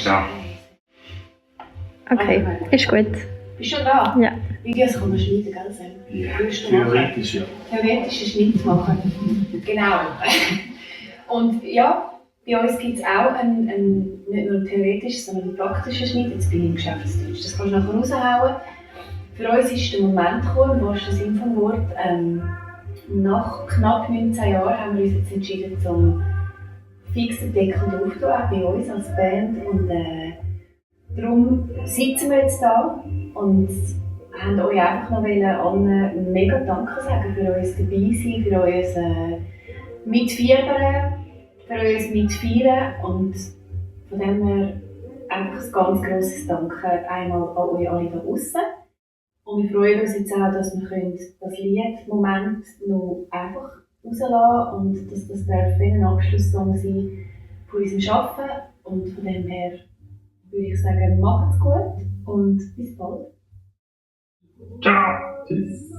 Ja. Okay, ist gut. Bist du schon dran? Ja. Videos kann man schneiden, gell Sam? Ja, Würdest du machen? theoretisch ja. Theoretischen Schnitt machen. Genau. Und ja, bei uns gibt es auch einen nicht nur theoretischen, sondern einen praktischen Schnitt. Jetzt bin ich im Geschäftsdeutsch. Das kannst du nachher raushauen. Für uns ist der Moment gekommen, im wahrsten Sinn des Wortes. Nach knapp 19 Jahren haben wir uns jetzt entschieden, zum fixen Deckel draufzutun, auch bei uns als Band. Und darum sitzen wir jetzt da und haben euch einfach noch allen mega Danke sagen für euer Dabeisein, für euer Mitfiebern, für uns Mitfeiern. Und von dem her einfach ein ganz grosses Danke einmal an euch alle da draussen. Und wir freuen uns jetzt auch, dass wir das Lied Moment noch einfach rauslassen und dass das ein Abschlusssong sein von unserem Arbeiten. Und von dem her würde ich sagen, macht's gut und bis bald. Ciao. Tschüss.